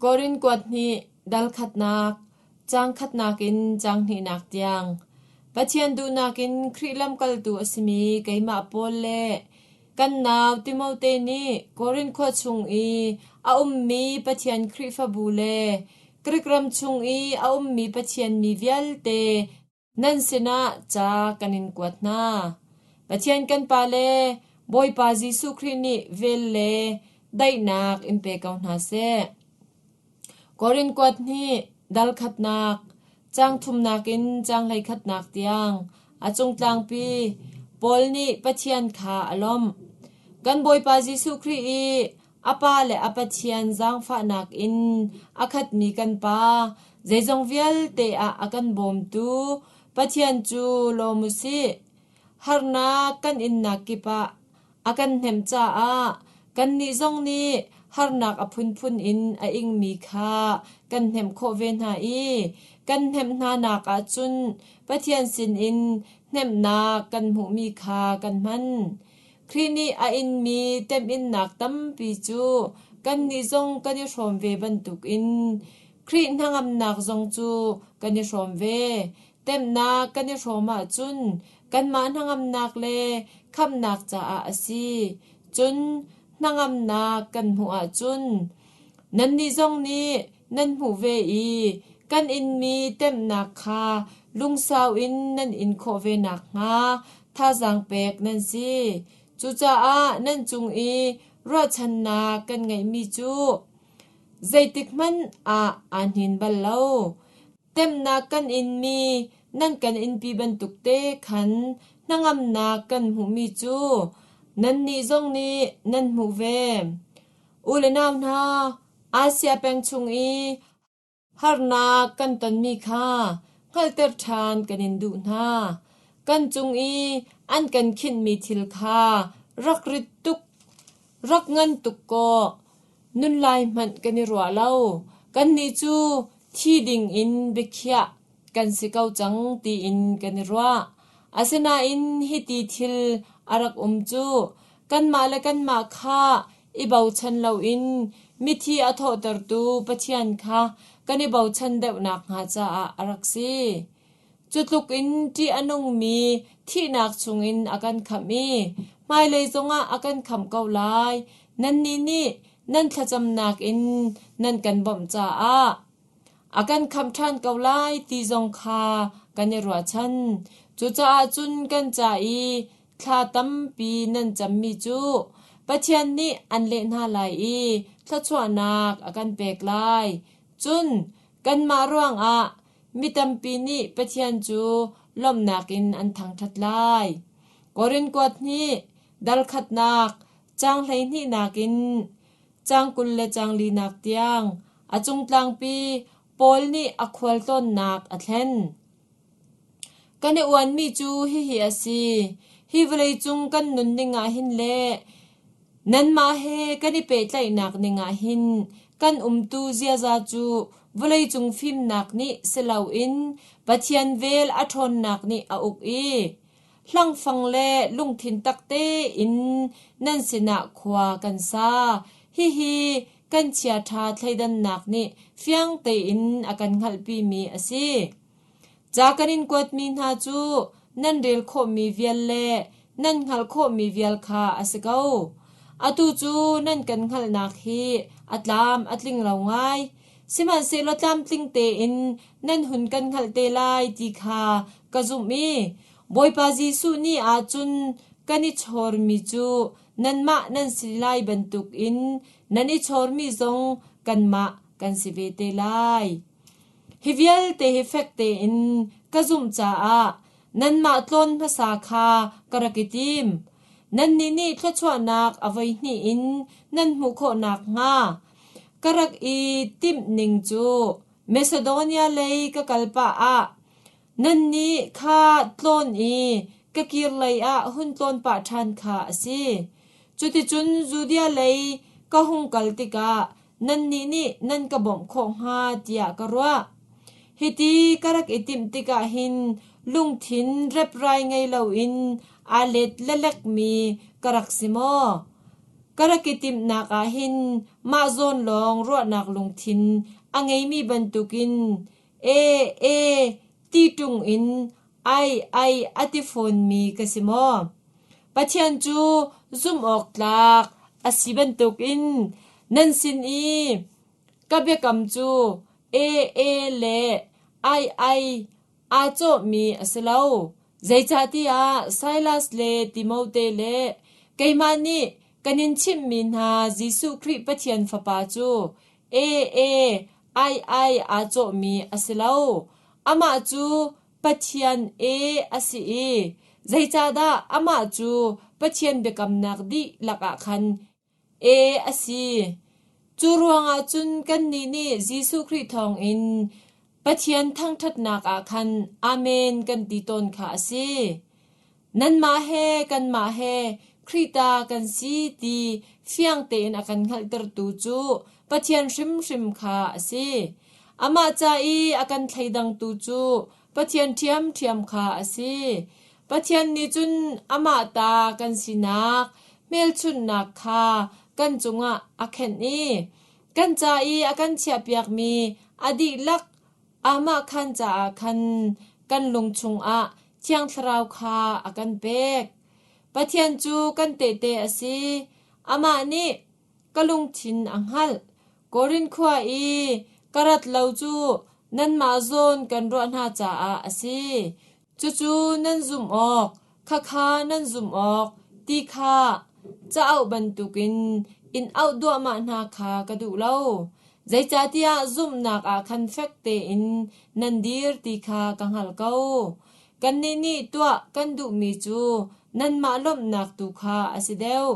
Korin kuat hnih dal khatnak, caang khatnak in caang hnihnak tiang. Pathian duhnak in Khrih lamkaltu a simi keimah Paul le kan nau Timote nih Korin khua chung i a ummi Pathian Khrihfabu le Grik ram chung i a ummi Pathian mi vialte Nan sinah ca kan in kuat hna. Pathian kan Pa le Bawipa Jesuh Khrih nih vel le daihnak in pe ko hna seh. Korin kuat hnih dal khatnak, caang thumnak in caang hleikhatnak tiang a cungtlangpi Paul nih Pathian kha a lawmh. Kan Bawipa Jesuh Khrih i A Pa le a Pathian zaangfahnak in a khatmi kan Pa, zeizong vialte ah a kan bawmtu Pathian cu lawm u sih. Harnak kan innak kip ah a kan hnemh caah kannih zong nih harnak a phunphun in a ingmi kha kan hnemh khawh ve hna i kan hnemh hnanak ah cun Pathian sinin hnemhnak kan hmuhmi kha kan hman. Khrih nih a inmi temhinnak tampi cu kannih zong kan i hrawm ve bantukin Khrih hnangamnak zong cu kan i hrawm ve. Temhnak kan i hrawm ahcun kanmah hnangamnak le khamhnak caah a si. Cun hnangamnak kan hmuh ahcun nannih zong nih nan hmuh ve i kan inmi temhnak kha lungsau in nan in khawh ve nakhnga thazaang pek nan si. Cucaah nan cung i ruahchannak kan ngeihmi cu zeitikhmanh ah aa hnin bal lo. Temhnak kan inmi nan kan inpi bantuk te khan hnangamnak kan hmuhmi cu nannih zong nih nan hmuh ve. U le nau hna, Asia peng chung i harnak kan tonmi kha hngalhter ṭhan kan in duh hna. Kan cung i an kan khinhmi thil kha rak rit tuk, rak ngan tuk kaw nun lai hmanh kan i ruah lo. Kannih cu thi dingin biakhiah kan si ko cang tiin kan i ruah. Asinain hiti thil a rak um cu kanmah le kanmah kha i bochan loin mithi a thawhtertu Pathian kha kan i bochan deuh nakhnga caah a rak si. Cu tluk in ṭih a nungmi thihnak chungin a kan khamh i hmailei zongah a kan khamh ko lai. Nannih nih nan thlacamnak in nan kan bawmh caah A kan khamh ṭhan ko lai ti zong kha kan i ruahchan. Cucaah cun kan ca i thla tampi nan cammi cu Pathian nih an leh hna lai i thluachuahnak a kan pek lai. Cun kanmah ruangah mi tampi nih Pathian cu lawmhnak in an thangṭhat lai. Korin kuat hnih, dal khatnak, caang hleihnihnak in caang 20 le caang linak tiang a cungtlangpi Paul nih a khualtlawnnak a thlen. Kan i uanmi cu hihi a si: hi vawleicung kan nunning ah hin le nanmah he kan i pehtlaihnak ning ah hin kan umtu ziaza cu vawleicung fimnak nih si loin Pathian vel a ṭhawnnak nih a uk i hlangfang le lungthin tak tein nan sinah khua kan sa. Hihi kan chiaṭha thleidannak nih fiang tein a kan hngalhpimi a si. Ca kan in kuatmi hna cu nan rel khawhmi vial le nan hngalh khawhmi vial kha a si ko. Atu cu nan kan hngalhnak hi a tlam a tling lo ngai. Sihmanhsehlaw tlamtling tein nan hun kan hngalh te lai ti kha ka zumh i Bawipa Jesuh ni ah cun kan i chawrmi cu nanmah nan si lai bantukin nan i chawrmi zong kanmah kan si ve te lai. Hi vialte hi fek tein ka zumh caah nanmah tlawn hmasa kha ka rak i tim. Nannih nih thluachuahnak a voihnih in nan hmuh khawh nakhnga ka rak i timh ning cu Macedonia lei ka kal pah ah nannih kha tlawn i ka kir lei ah hun tlawn pah ṭhan kha a si. Cuticun Judea lei ka hung kal tikah nannih nih nan ka bawmh khawh hnga tiah ka ruah. Hiti ka rak i timh tikah hin lungthin reprai ngei loin aa let lelekmi ka rak si maw? Ka rak i timhnak ah hin mah zawn lawng ruahnak lungthin a ngeimi bantukin e e ti ṭung in ai ai a ti fawnmi ka si maw? Pathian cu zumh awk tlak a si bantukin nan sin i ka biakam cu e e le ai ai aa cawhmi a si lo. Zeicahtiah Silas le Timote le keimah nih kan in chimhmi hna Jesuh Khrih Pathian Fapa cu e e ai ai aa cawhmi a si lo. Amah cu Pathian e a si i zeicahdah amah cu Pathian biakamnak dihlak ah khan E a si. Cu ruangah cun kannih nih Jesuh Khrih thawngin Pathian thangṭhatnak ah khan Amen kan ti tawn kha a si. Nanmah he kanmah he Khrih ta kan si ti fiang tein a kan hngalhtertu cu Pathian hrimhrim kha a si. Amah ca i a kan thleidangtu cu Pathian ṭhiamṭhiam kha a si. Pathian nih cun amah ta kan sinak hmelchunhnak kha kan cungah a khenh i kan ca i a kan chiahpiakmi a dihlak aamahkhan caah khan kan lung chungah Thiang Thlarau kha a kan pek. Pathian cu kan tehte a si. Amah nih ka lungthin a hngalh. Korin khua i ka rat lo cu nanmah zawn kan ruah hna caah a si. Cucu nan zumh awk, khakha nan zumh awk ti kha caauh bantukin in auh duahmah hna kha ka duh lo. Zeicahtiah zumhnak ah khan fek tein nan dir ti kha ka hngalh ko. Kannih nih tuah kan duhmi cu nanmah lawmhnak tu kha a si deuh.